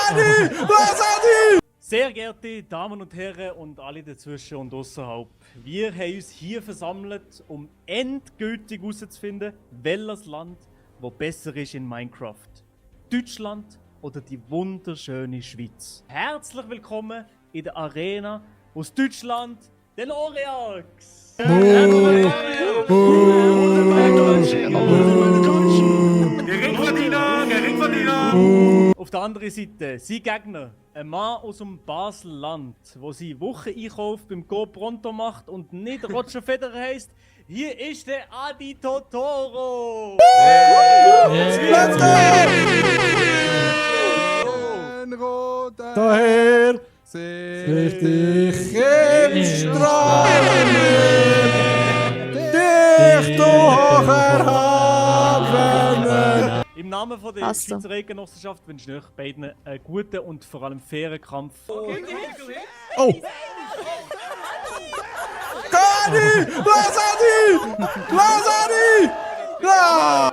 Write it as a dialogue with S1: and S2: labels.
S1: Kani! Lasadi!
S2: Sehr geehrte Damen und Herren und alle dazwischen und außerhalb, wir haben uns hier versammelt, um endgültig herauszufinden, welches Land wo besser ist in Minecraft. Deutschland oder die wunderschöne Schweiz. Herzlich willkommen in der Arena aus Deutschland, den Oriax!
S3: Geringverdiener!
S2: Auf der anderen Seite, sein Gegner, ein Mann aus dem Basel-Land, der seinen Wocheneinkauf beim Go Pronto macht und nicht Roger Federer heisst. Hier ist der Adi Totoro!
S1: Let's go! Daher seht ich im Strahlen dich, du hoch erhabener.
S2: Im Namen von der
S4: Passt so.
S2: Schweizer Eidgenossenschaft wünsche ich euch beiden einen guten und vor allem fairen Kampf.
S1: Oh! Kani! Lasadi! Lasadi! La!